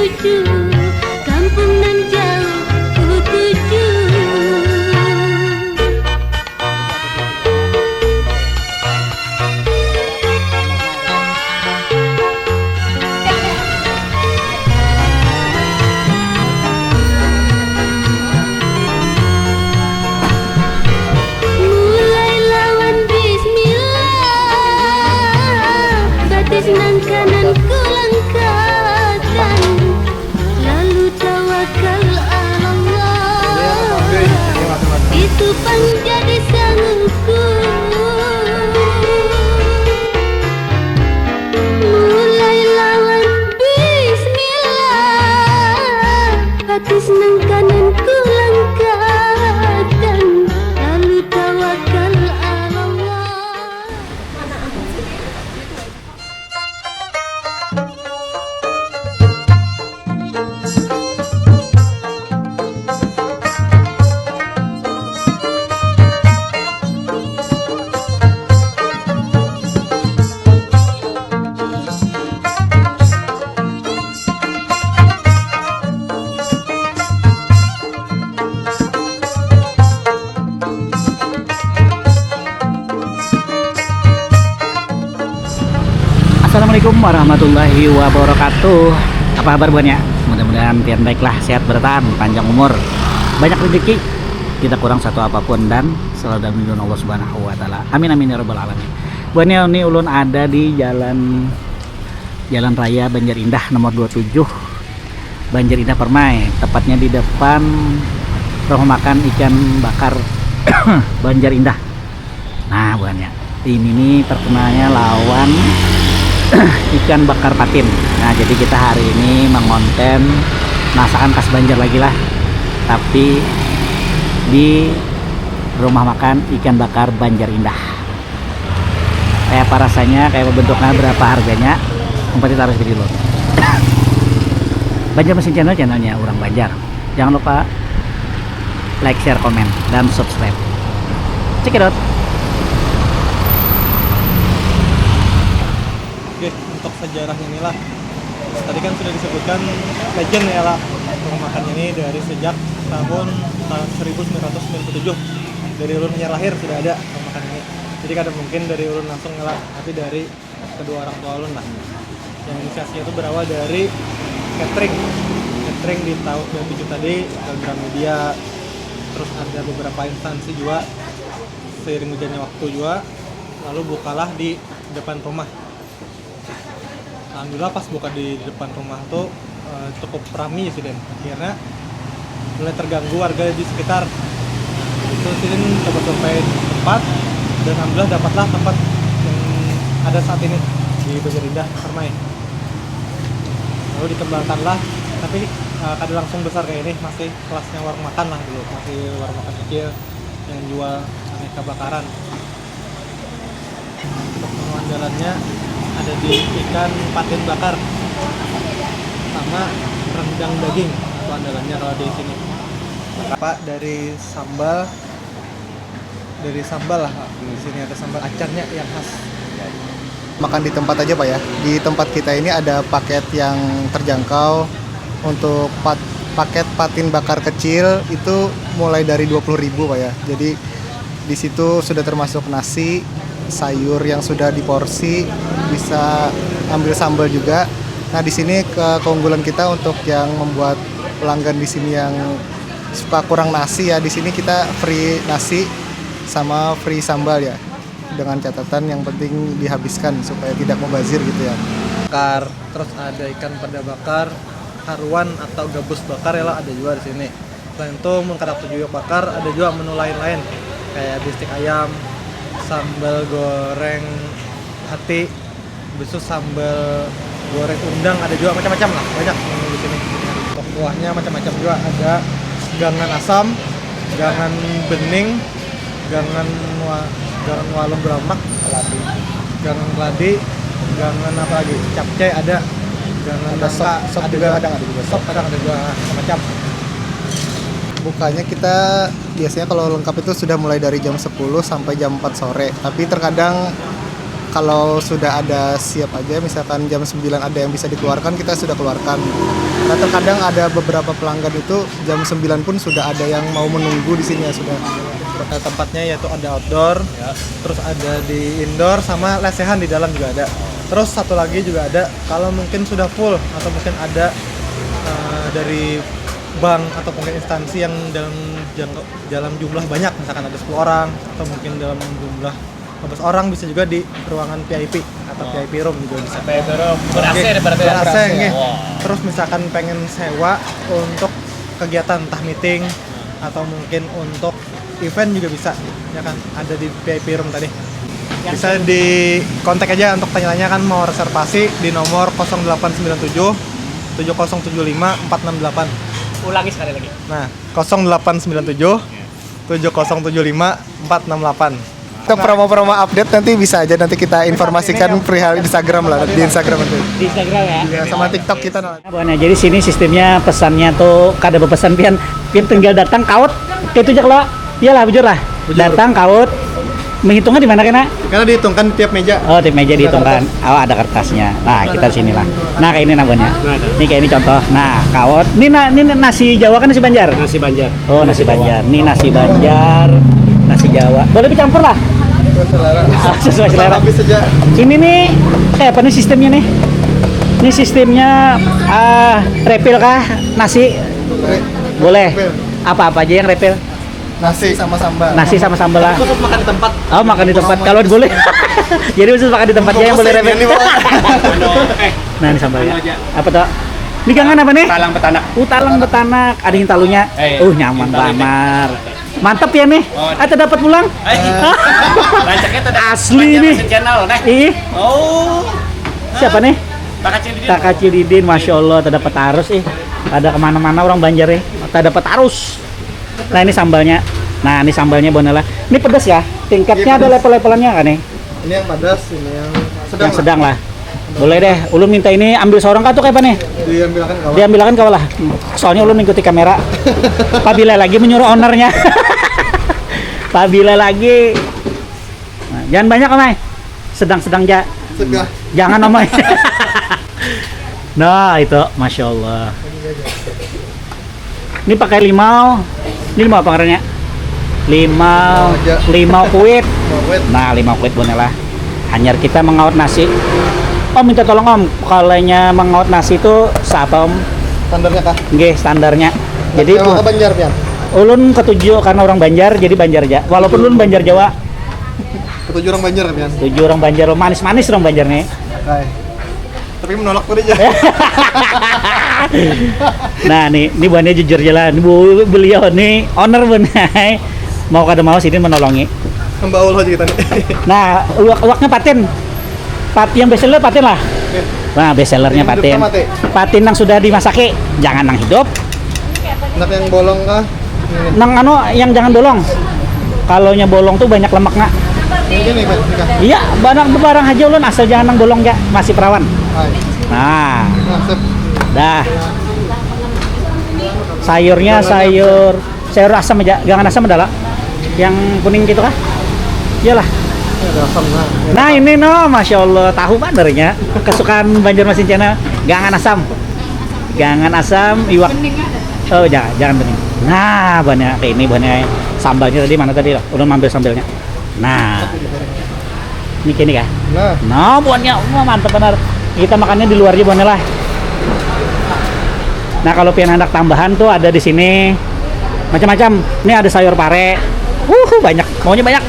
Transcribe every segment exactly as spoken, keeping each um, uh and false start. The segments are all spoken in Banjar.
Kampung nan jauh ku tuju. Mulai lawan bismillah, batis nang kanan ku langkahkan, lalu tawakal Allah, itu pang jadi sangguku. Mulai lawan bismillah, batis nang kanan ku langkahkan, lalu tawakal Allah. Assalamualaikum warahmatullahi wabarakatuh. Apa kabar buhannya? Mudah-mudahan pian baiklah, sehat bertahan, panjang umur, banyak rezeki, tidak kurang satu apapun, dan selalu dalam lindungan Allah Subhanahu wa Ta'ala. Amin, amin, ya Rabbal 'Alamin. Buhannya, ini ulun ada di jalan Jalan Raya Banjar Indah nomor dua tujuh, Banjar Indah Permai, tepatnya di depan rumah makan ikan bakar Banjar Indah. Nah, buhannya, ini nih terkenalnya lawan ikan bakar patin. Nah, jadi kita hari ini mengonten masakan khas Banjar lagi lah, tapi di rumah makan ikan bakar Banjar Indah. Kayak apa rasanya, kayak apa bentuknya, berapa harganya, umpati taruh di dulu. Banjar Mesin Channel, channelnya orang Banjar. Jangan lupa like, share, komen, dan subscribe. Check it out. Oke, untuk sejarahnya inilah. Tadi kan sudah disebutkan legend ya lah, rumah makan ini dari sejak tahun, eh, seribu sembilan ratus sembilan puluh tujuh. Dari ulun hanyar lahir sudah ada rumah makan ini. Jadi kada mungkin dari ulun langsung ya lah, tapi dari kedua orang tua ulun lah. Yang inisiasinya itu berawal dari catering. Catering di tahun sembilan tujuh tadi ke Gramedia, terus ada beberapa instansi juga, seiring berjalannya waktu juga, lalu bukalah di depan rumah. Alhamdulillah, pas buka di depan rumah tuh, eh, cukup rami sih, dan akhirnya mulai terganggu warga di sekitar. Nah, itu sih coba survei tempat, dan alhamdulillah dapatlah tempat yang ada saat ini di Banjar Indah Permai. Lalu dikembangkanlah, tapi, eh, kada langsung besar kayak ini, masih kelasnya warung makan lah dulu, masih warung makan kecil yang jual aneka bakaran. Untuk menu andalannya ada di ikan patin bakar sama rendang daging, itu andalannya kalau di sini. Pak, dari sambal, dari sambal lah, Pak. Di sini ada sambal acarnya yang khas. Makan di tempat aja, Pak, ya. Di tempat kita ini ada paket yang terjangkau. Untuk pat-, paket patin bakar kecil itu mulai dari dua puluh ribu, Pak, ya. Jadi di situ sudah termasuk nasi, sayur yang sudah diporsi, bisa ambil sambal juga. Nah, di sini ke-, keunggulan kita untuk yang membuat pelanggan di sini yang suka kurang nasi ya, di sini kita free nasi sama free sambal ya. Dengan catatan yang penting dihabiskan supaya tidak mubazir gitu ya. Bakar, terus ada ikan peda bakar, haruan atau gabus bakar ya lah, ada juga di sini. Selain itu, mun kada katuju iwak bakar, ada jua menu lain-lain, kayak bistik ayam, sambal goreng hati, habis itu sambal goreng undang, ada jua macam-macam lah, banyak menu di sini. Untuk kuahnya macam-macam jua, ada gangan asam, gangan bening, gangan wa-, gangan waluh beramak, gangan keladi, gangan apa lagi, capcay ada, gangan nangka sop, sop ada juga jua. Kadang ada juga sop. Sop kadang ada juga, macam-macam. Bukanya kita biasanya kalau lengkap itu sudah mulai dari jam sepuluh sampai jam empat sore. Tapi terkadang Kalau sudah ada siap aja, misalkan jam sembilan ada yang bisa dikeluarkan, kita sudah keluarkan. Nah, terkadang ada beberapa pelanggan itu jam sembilan pun sudah ada yang mau menunggu di sini ya sudah. Nah, tempatnya yaitu ada outdoor, terus ada di indoor sama lesehan di dalam juga ada. Terus satu lagi juga ada, kalau mungkin sudah full atau mungkin ada eh, dari bank atau mungkin instansi yang dalam jangka, dalam jumlah banyak, misalkan ada sepuluh orang atau mungkin dalam jumlah lima belas orang, bisa juga di ruangan V I P atau V I P room juga bisa. Baik, bro. Ber-A C Oke, daripada ber-A C, ber-A C. nggih. Wah. Terus misalkan pengen sewa untuk kegiatan entah meeting atau mungkin untuk event juga bisa, ya kan, ada di V I P room tadi. Bisa di kontak aja untuk tanya-tanya kan, mau reservasi di nomor kosong delapan sembilan tujuh, tujuh kosong tujuh lima, empat enam delapan. Ulangi sekali lagi. Nah, kosong delapan sembilan tujuh, tujuh kosong tujuh lima, empat enam delapan. Untuk promo-promo update nanti bisa aja nanti kita informasikan perihal Instagram lah, di Instagram nanti. Di Instagram ya. Ya, sama TikTok kita nah. Nah, buhannya, jadi sini sistemnya pesannya tuh kada berpesan, pian pian tinggal datang kaut itu aja kalau iyalah bujur lah. Bujur. Datang kaut, menghitungnya di mana kena? Karena dihitungkan tiap meja. Oh, tiap meja Ada dihitungkan. kertas. Oh, ada kertasnya. Nah, kita sini lah. Nah, kayak ini nah, buhannya. Nah, ada. Ini kayak ini contoh. Nah, kaut. Ini na, ini nasi Jawa kan nasi Banjar? Nasi Banjar. Oh, nasi Banjar. Ini nasi Banjar, nasi Jawa. Boleh dicampur lah. Selera. Ah, sesuai selera. Habis saja. Ini nih kayak apa nih sistemnya nih? Ini sistemnya ah refill kah nasi? Boleh. Apa-apa aja yang refill. Nasi sama sambal. Nasi sama sambal lah. Khusus makan di tempat. Oh, makan di tempat kalau boleh. Jadi khusus makan di tempat aja yang boleh refill. Ini, Bang. Anu, eh, Nah, ini sambalnya. Anu aja. Apa tuh? Ini gangan apa nih? Talang betanak. Uh, talang betanak, ada hintalunya. Eh, Uh, nyaman hintalu ini. Banar. Mantep ya nih. Oh. Ada dapat pulang. Eh, rancaknya tuh ada Asli Banjar nih. Mesin Channel, nah. Ih, Oh. siapa nih? Tak kecil di Kakak Cididin, masya Allah, tak dapat arus ih. Ada kemana-mana orang Banjar nih, tak dapat arus. Nah, ini sambalnya. Nah, ini sambalnya, Bonela. Ini pedas ya? Tingkatnya Iya, ada pedas. level-levelannya kan nih? Ini yang padas, ini yang sedang. Yang sedang lah. Boleh deh, ulun minta ini ambil seorang kah atau kayak apa nih? Diambilakan kawan. Diambilakan kawan lah. Soalnya ulun mengikuti kamera. Apabila lagi menyuruh ownernya. Apabila lagi. Nah, jangan banyak, Om ai. Sedang-sedang ja. Segah. Jangan, Om ai. Nah, itu, masya Allah. Ini pakai limau. Ini limau apa ngarannya? Limau, Limau aja. Limau kuit. Mau wet. Nah, limau kuit, Bonela. Hanyar kita mengaut nasi. Om, minta tolong, Om, kalanya mengaut nasi itu siapa, Om? Standarnya kah? Nggih, standarnya. Jadi Emang ke Banjar, Pian? Ulun ketujuh karena orang Banjar, jadi Banjar aja. Walaupun ulun Banjar Jawa. Ketujuh orang Banjar, Pian? Tujuh orang Banjar, manis-manis orang Banjar nih. Hai. Tapi menolak tadi aja. Nah, nih, ini buhannya jujur aja lah. Ini bu, beliau nih owner, Bonai. Mau kada mau sini menolongi. Hamba Allah aja kita nih. Nah, uak-uaknya patin. Pat, yang best seller patin lah. Nah, best sellernya Yang patin. hidupnya mati. Patin yang sudah dimasaki, jangan yang hidup. Nak yang bolong kah? Ini. Nang anu, yang jangan bolong. Kalau nya bolong tuh banyak lemaknya. Ini nih, Pak. Ini kah? Iya, barang barang aja ulun, asal jangan nang bolong ya, masih perawan. Hai. Nah, Nah, sip. dah. Sayurnya sayur sayur asam aja, gangan asam ada lah. Yang kuning gitu kah? Iyalah. Ini ada asam, nah. Nah, ini no, masya Allah, tahu bandarnya. Kesukaan Banjarmasin Channel, gangan asam. Gangan asam, iwak. Oh, jangan, jangan bening. Nah, banyak kayak ini, banyak sambalnya tadi, mana tadi lah? Ulun mampir sambalnya. Nah. Ini kini kah? Nah. Nah, buahnya, wah, mantap benar. Kita makannya di luar aja, buahnya lah. Nah, kalau pian hendak tambahan tuh ada di sini macam-macam. Ini ada sayur pare. Uh, banyak. Maunya banyak.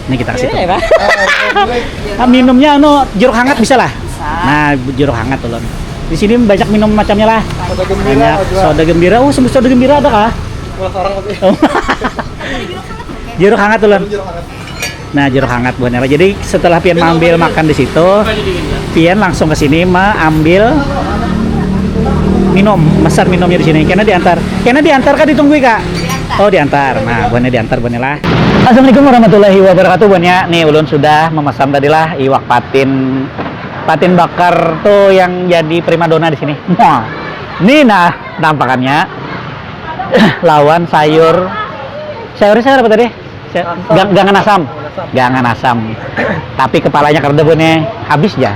Ini kita kasih tuh. Nah, minumnya anu jeruk hangat bisa lah. Nah, jeruk hangat, ulun. Di sini banyak minum macamnya lah. Soda gembira Banyak ada. Soda gembira. Oh, soda gembira ada kah? Wah, sekarang masih. Jeruk hangat, ulun. Jeruk hangat. Nah, jeruk hangat, buahnya. Jadi setelah pian maambil makan di situ, pian langsung ke sini maambil minum, pesan minumnya di sini. Kena diantar. Kena diantar kah ditunggui, Kak? Oh, diantar. Nah, buahnya diantar, buahnya lah. Assalamualaikum warahmatullahi wabarakatuh, buahnya. Nih, ulun sudah memesan tadi lah iwak patin, patin bakar tuh yang jadi primadona di sini. Muah. Nih, nah, tampakannya lawan sayur. Sayurnya sayur apa tadi? Gangan asam. Gangan asam. Tapi kepalanya kada, buhannya habis ja.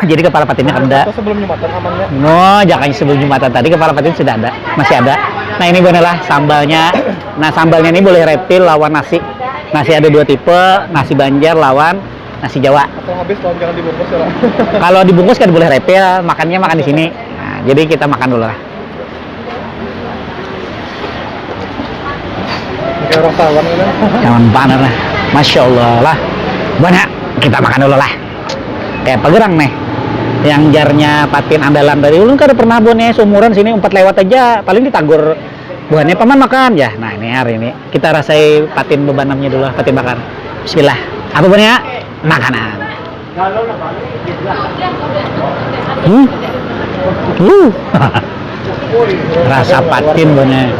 Jadi kepala patinnya kada. Atau sebelum Jumatan amannya. No, jangan sebelum Jumatan tadi kepala patin sudah ada, masih ada. Nah, ini buhannya lah sambalnya. Nah, sambalnya ini boleh refill lawan nasi. Nasi ada dua tipe, nasi Banjar lawan nasi Jawa. Atau habis, tolong jangan dibungkus ya, Pak. Kalau dibungkus kan boleh refill, makannya makan di sini. Nah, jadi kita makan dulu lah. Kayak orang Taiwan gitu. Jangan panas lah. Masya Allah lah. Banyak. Kita makan dulu lah. Kayak pagerang nih. Yang jarnya patin andalan tadi. Ulun kada pernah, buhannya, seumuran sini umpat lewat aja. Paling ditagur buhannya, "Paman, makan." Ya, nah, ini hari ini. Kita rasai patin bebanamnya dulu lah, patin bakar. Bismillah. Apa, buhannya? Makanan. Hmm. Uh. Rasa patin, buhannya.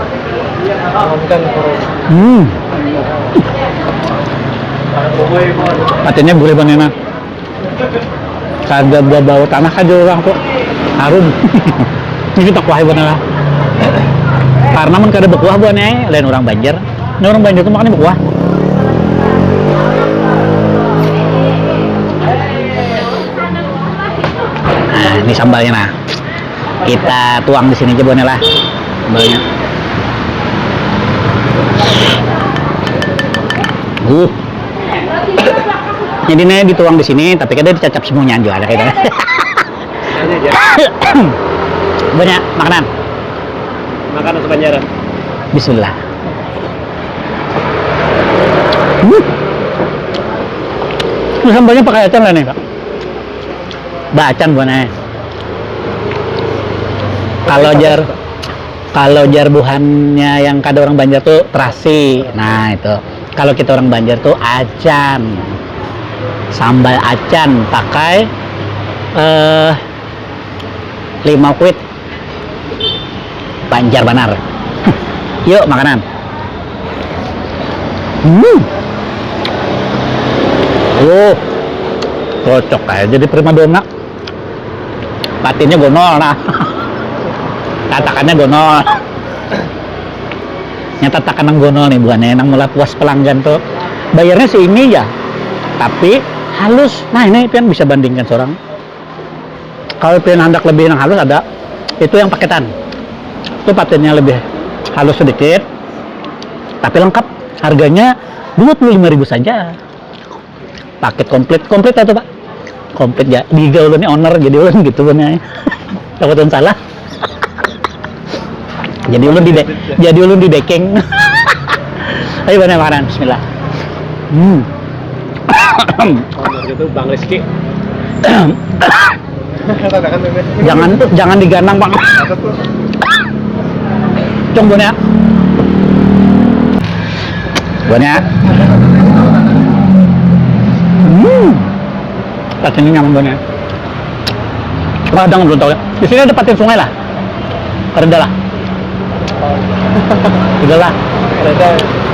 Hmm. Patinnya gurih, buhannya, nah. Kada bebau tanah aja orang tuh. Harum. Ini kita kuah, buhannya lah. Karena mun kada bekuah, buhannya, lain orang Banjar. Ini orang Banjar tuh makannya bekuah. Nah, ini sambalnya, nah. Kita tuang di sini aja, buhannya lah. Sambalnya. Uh. Jadi nih dituang di sini, tapi kada dicacap semuanya aja, ada kita. Banyak makanan. Makanan sepanjaran. Bismillah. Hmm. Ini sambalnya pakai acan lah nih, Pak. Bacan, buhannya. Kalau jar, kalau jar buhannya yang kada orang Banjar tuh terasi. Nah, itu. Kalau kita orang Banjar tuh acan. Sambal acan pakai, eh, limau kuit. Banjar banar. Yuk, makanan. Hmm. Uh. Cocok aja jadi primadona. Patinnya gonol, nah. Tatakannya gonol. Yang tatakan yang gonol nih, buhannya, yang mulai puas pelanggan tuh. Bayarnya sih ini ya. Tapi halus. Nah, ini pian bisa bandingkan seorang. Kalau pian handak lebih yang halus ada, itu yang paketan. Itu patinnya lebih halus sedikit, tapi lengkap. Harganya dua puluh lima ribu saja. Paket komplit, komplit itu, Pak. Komplit ya. Di ulun ni owner, jadi ulun gitu, buhannya. Takut ulun salah. Jadi ulun di de-, jadi ulun di dekeng. Ayo, buhannya, makanan. Bismillah. Hmm. Owner itu Bang Rizky. Jangan, jangan diganang, Bang. Cung, buhannya. Buhannya. Hmm. Patin ini nyaman, buhannya. Padang belum tahu ya. Di sini ada patin sungai lah. Kada lah. Udah lah.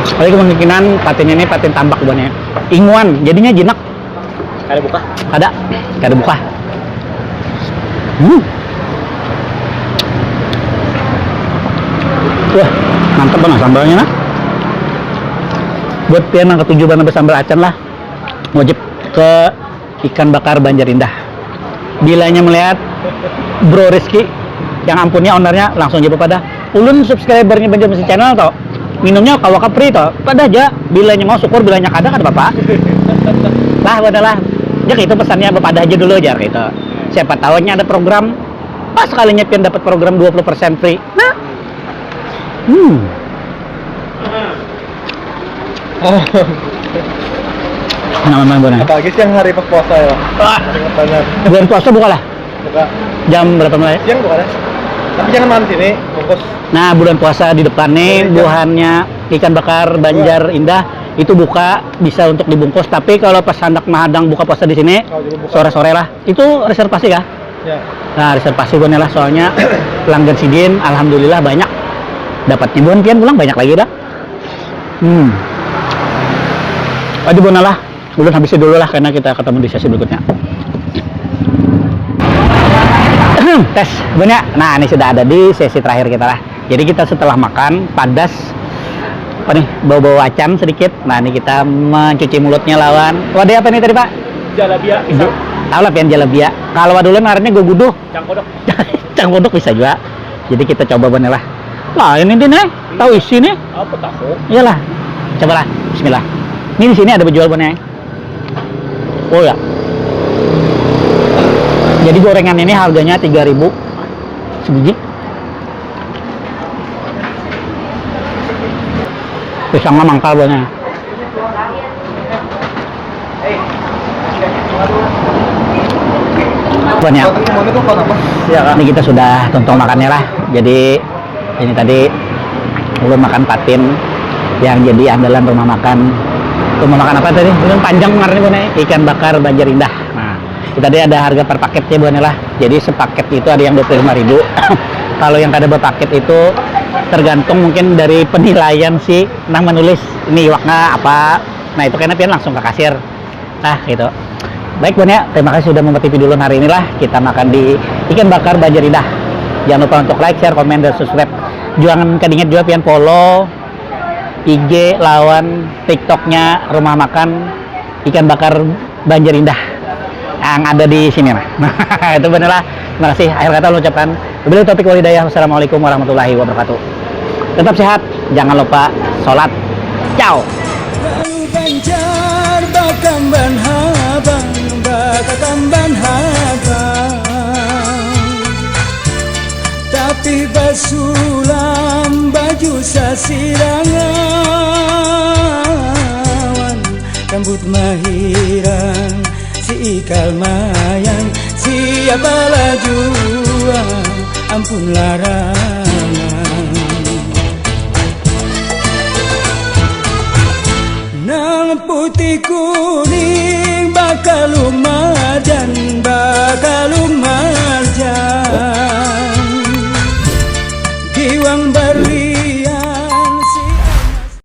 Tapi kemungkinan patin ini patin tambak, buhannya. Inguan, jadinya jinak. Kada buka? Kada. Kada buka. Hmm. Wah, mantap banget sambalnya, nah. Buat pian yang ketujuh banget sambal acan lah, wajib ke Ikan Bakar Banjar Indah. Bilanya melihat Bro Rizky, yang ampunnya, ownernya, langsung aja pada. Ulun subscribernya Banjarmasin Channel toh. Minumnya kawa kapri toh. Pada aja, bilanya mau syukur, bilanya kada, kada apa-apa. Lah, pada lah. Ya, itu pesannya, pada aja dulu, jar gitu. Siapa tahunya ada program, pas sekalinya pian dapat program dua puluh persen free. Nah. Hmm. Nyaman banget, buhannya. Apalagi siang hari pas puasa ya, Pak. Wah. Ingat banget. Bulan puasa buka lah. Buka. Jam berapa mulai? Siang buka deh. Tapi jangan makan sini, bungkus. Nah, bulan puasa di depan nih, iya, iya, buhannya Ikan Bakar Banjar Indah itu buka, bisa untuk dibungkus. Tapi kalau pas handak mahadang buka puasa di sini, oh, jadi buka sore-sore lah. Itu reservasi kah? Ya. Nah, reservasi buhannya lah, soalnya pelanggan sidin alhamdulillah banyak. Dapatnya buhan pian pulang banyak lagi dah. Hmm. Aduh, buhannya lah. Ulun habisi dulu lah, karena kita ketemu di sesi berikutnya. Tes, buhannya. Nah, ini sudah ada di sesi terakhir kita lah. Jadi kita setelah makan, padas, Apa nih, bau-bau acan sedikit. Nah, ini kita mencuci mulutnya lawan wadah apa nih tadi, Pak? Jalabia. Tahu lah pian jalabia. Kalau wadah ulun ngarannya goguduh. Cangkodok. Cangkodok bisa juga. Jadi kita coba buannya lah. Lah, ini nih, tahu isi nih. Apa tahu? Iyalah. Cobalah. Bismillah. Ini di sini ada berjual buannya. Oh ya. Jadi gorengan ini harganya tiga ribu sebiji. Pisangnya mangkal buannya. Buannya. Iya, Kak. Ini kita sudah tuntung makannya lah. Jadi ini tadi ulun makan patin yang jadi andalan rumah makan. Rumah makan apa tadi? Ulun panjang ngarannya buannya. Ikan bakar Banjar Indah. Nah, tadi ada harga per paketnya buannya lah. Jadi sepaket itu ada yang dua puluh lima ribu. Kalau yang kada berpaket itu tergantung mungkin dari penilaian si nang menulis ini iwaknya apa. Nah, itu kena pian langsung ke kasir. Nah, gitu. Baik, Bun, ya. Terima kasih sudah mematipi dulu hari inilah. Kita makan di ikan bakar Banjar Indah. Jangan lupa untuk like, share, komen, dan subscribe. Jangan kedingat juga pian follow I G lawan TikToknya Rumah Makan Ikan Bakar Banjar Indah yang ada di sini, nah. Itu benerlah. Terima kasih. Akhir kata, ulun ucapkan, wabillahi taufiq wal hidayah. Wassalamualaikum warahmatullahi wabarakatuh. Tetap sehat, jangan lupa sholat. Ciao. Lalu Banjar bakamban habang, bakakamban habang. Tapi basulam baju sasirangawan, rambut mahirang, si ikal mayang, siapa lah jua ampun larangan. Nang putih kuning bakalumarjan, bakalumarjan.